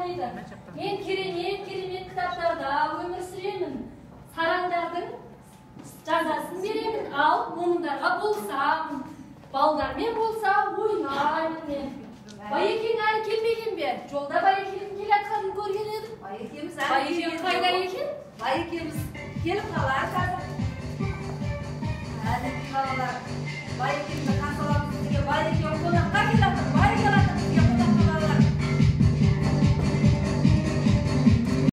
ойнайды. Мен керемет керемет кітаптарда өмір сүремін. Сараңдардың жазасын беремін, ал момындарға болысамын. Балдармен болса ойнаймын мен. Байекең әлі келмеген бе? Жолда Байекеңнің келе жатқанын көрген едім. Байекеміз әлі Байекең келген қайда жоқ. екен? Байекеміз келіп қалар қазір. Әнекей, балалар, Байекемді қарсы аламыз. Бізге Байекем қонаққа.